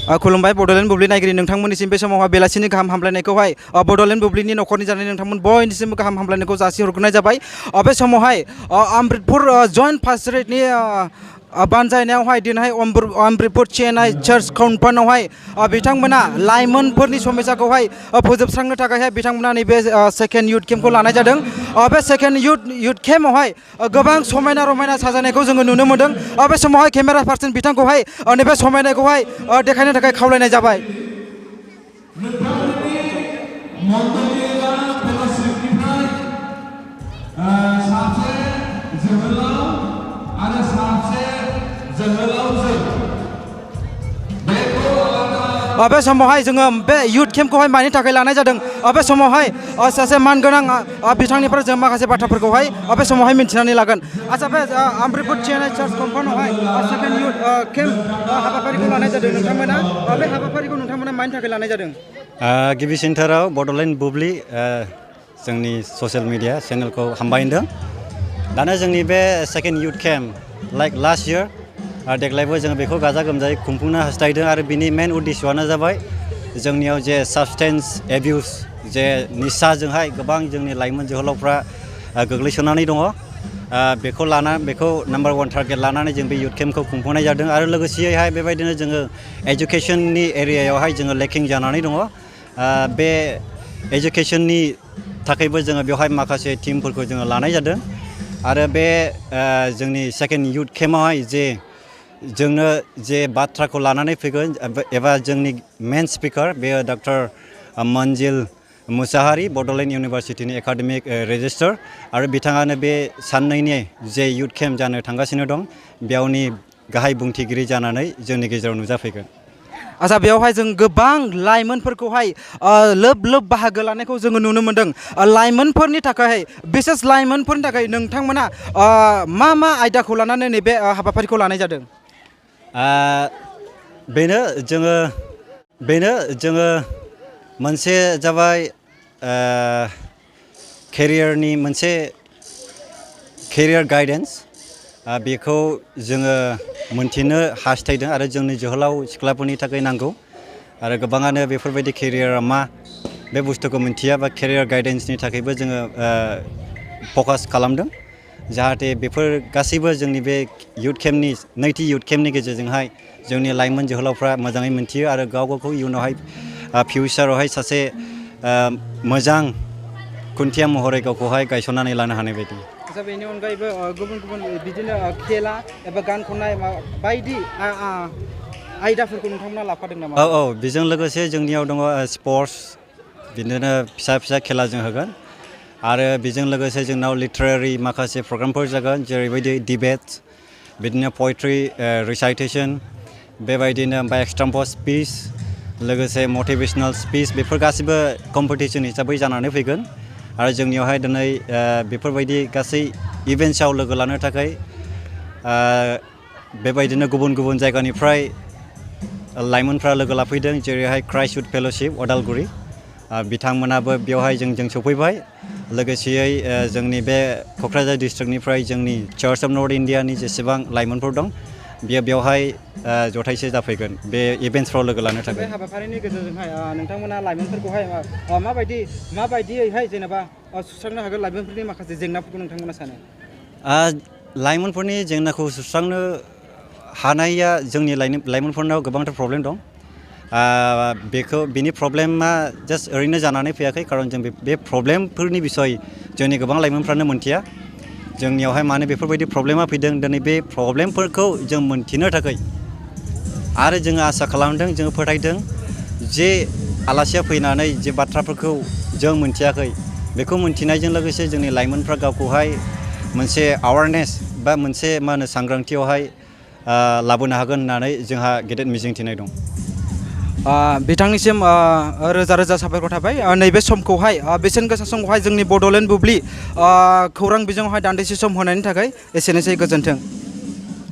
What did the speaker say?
खुलुमबाय बड'लेण्ड बुब्लि नायगिरि नोंथांमोननिसिम बे समावहाय बेलासिनि गाहाम हामलायनायखौहाय बड'लेण्ड बुब्लिनि न'खरनि जानाय नोंथांमोन बयनिसिमबो गाहाम हामलायनायखौ जासिहरग्रोनाय जाबाय। बे समावहाय अमृतपुर जयन्ट पास्टरेटनि बानजायनायावहाय दिनैहाय अमृतपुर CNI चार्च कन्फारेन्सआवहाय बिथांमोना लाइमोनफोरनि समस्याखौहाय फोजोबस्रांनो थाखायहाय बिथांमोना नैबे सेकेन्ड युथ केम्पखौ लानाय जादों। बे सेकेन्ड युथ केम्पआवहाय गोबां समायना रमायना साजायनायखौ जोङो नुनो मोन्दों। बे समावहाय केमेरा पार्सन बिथांखौहाय नैबे समायनायखौहाय देखायनो थाखाय खावलायनाय जाबाय। बे समावहाय जोङो बे युथ केम्पखौहाय मानि थाखाय लानाय जादों बे समावहाय सासे मानगोनां बिथांनिफ्राय जों माखासे बाथ्राफोरखौहाय बे समावहाय मिन्थिनानै लागोन। आच्चा बे अमृतपुर CNI चार्च कन्फारेन्सआवहाय सेकेन्ड युथ केम्प हाबाफारिखौ लानाय जादों नोंथांमोना बे हाबाफारिखौ नोंथांमोना मानि थाखाय लानाय जादों? गिबि सेन्टाराव बड'लेण्ड बुब्लि जोंनि ससियेल मिडिया चेनेलखौ हामबाय होनदों। दाना जोंनि बे second youth camp like last year देग्लायबो जोङो बेखौ गाजा गोमजायै खुंफुंनो हास्थायदों आरो बिनि मेन उद्देश्यआनो जाबाय जोंनियाव जे साबसटेन्स एबिउस जे निसाजोंहाय गोबां जोंनि लाइमोन जोहोलावफ्रा गोग्लैसोनानै दङ बेखौ नाम्बार 1 टारगेट लानानै जों बे युथ केम्पखौ खुंफुंनाय जादों आरो लोगोसेयैहाय बेबायदिनो जोङो एजुकेसननि एरियायावहाय जोङो लेकिं जानानै दङ। बे एजुकेसननि थाखायबो जोङो बेवहाय माखासे टीमफोरखौ जोङो लानाय जादों आरो बे जोंनि सेकेन्ड युथ केम्पआवहाय जोंनो जे बाथ्राखौ लानानै फैगोन एबा जोंनि मेन स्पिकार बेयो डक्टर मन्जिल मुसाहारि बड'लेण्ड इउनिभारसिटिनि एकाडेमिक रेजिस्ट्रार आरो बिथाङानो बे साननैनि जे युथ केम्प जानो थांगासिनो दं बेयावनि गाहाय बुंथिगिरि जानानै जोंनि गेजेराव नुजाफैगोन। आच्चा बेयावहाय जों गोबां लाइमोनफोरखौहाय लोब बाहागो लानायखौ जोङो नुनो मोन्दों। लाइमोनफोरनि थाखाय बिसेस लाइमोनफोरनि थाखाय नोंथांमोना मा आयदाखौ लानानै नैबे हाबाफारिखौ लानाय जादों? बेनो जोङो मोनसे जाबाय केरियारनि मोनसे केरियार गाइडेन्स बेखौ जोङो मोनथिनो हास्थायदों आरो जोंनि जोहोलाव सिख्लाफोरनि थाखाय नांगौ आरो गोबाङानो बेफोरबायदि केरियारा मा बे बुस्थुखौ मिन्थिया बा केरियार गाइडेन्सनि थाखायबो जोङो फकास खालामदों जाहाथे बेफोर गासैबो जोंनि बे युथ केम्पनि नैथि युथ केम्पनि गेजेरजोंहाय जोंनि लाइमोन जोहोलावफ्रा मोजाङै मिन्थियो आरो गावखौ इयुनावहाय फिउचारावहाय सासे मोजां खुन्थिया महरै गावखौहाय गायसननानै लानो हानाय बायदि। आच्चा बेनि अनगायैबो गुबुन बिदिनो खेला एबा गान खननाय बायदि आयदाफोरखौ नोंथांमोना लाफादों नामा? औ बेजों लोगोसे जोंनियाव दङ स्पर्ट्स बिदिनो फिसा खेला जों होगोन आरो बेजों लोगोसे जोंनाव लिटारेरि माखासे प्रग्रामफोर जागोन जेरैबायदि डिबेट्स बिदिनो पयट्रि रिसाइटेसन बेबायदिनो ओमफ्राय एक्सट्राम्पस स्पिच लोगोसे मटिभेशनेल स्पिच बेफोर गासिबो कम्पिटिसन हिसाबै जानानै फैगोन आरो जोंनियावहाय दिनै बेफोरबायदि गासै इभेन्ट्सआव लोगो लानो थाखाय बेबायदिनो गुबुन जायगानिफ्राय लाइमोनफ्रा लोगो लाफैदों जेरैहाय क्राइस्ट युथ फेल'शिप अदालगुरि बिथांमोनाबो बेवहाय जों सफैबाय लोगोसेयै जोंनि बे क'क्राझार डिस्ट्रिक्टनिफ्राय जोंनि चार्च अफ नर्थ इण्डियानि जेसेबां लाइमोनफोर दं बेवहाय जथायसे जाफैगोन बे इभेन्ट्सफ्राव लोगो लानो थाखाय। बे हाबाफारिनि गेजेरजोंहाय नोंथांमोना लाइमोनफोरखौहाय माबायदियैहाय जेनेबा सुस्रांनो हागोन लाइमोनफोरनि माखासे जेंनाफोरखौ नोंथांमोना सानो? लाइमोनफोरनि जेंनाखौ सुस्रांनो हानाया जोंनि लाइमोनफोरनाव गोबांथार प्रब्लेम दं। बिनि प्रब्लेमा जास्ट ओरैनो जानानै फैयाखै खारन जों बे प्रब्लेमफोरनि बिसय जोंनि गोबां लाइमोनफ्रानो मोनथिया जोंनियावहाय मानो बेफोरबायदि प्रब्लेमा फैदों दिनै बे प्रब्लेमफोरखौ जों मोनथिनो थाखाय आरो जोङो आसा खालामदों जोङो फोथायदों जे आलासिया फैनानै जे बाथ्राफोरखौ जों मोनथियाखै बेखौ मोनथिनायजों लोगोसे जोंनि लाइमोनफ्रा गावखौहाय मोनसे एवारनेस बा मोनसे सांग्रांथियावहाय लाबोनो हागोन होननानै जोंहा गेदेर मिजिंथिनाय दं। बिथांनिसिम रोजा साबायखर थाबाय नैबे समखौहाय बेसेन गोसा समखौहाय जोंनि बड'लेण्ड बुब्लि खौरां बिजोङावहाय दान्दिसे सम होनायनि थाखाय एसेनोसै गोजोन्थों।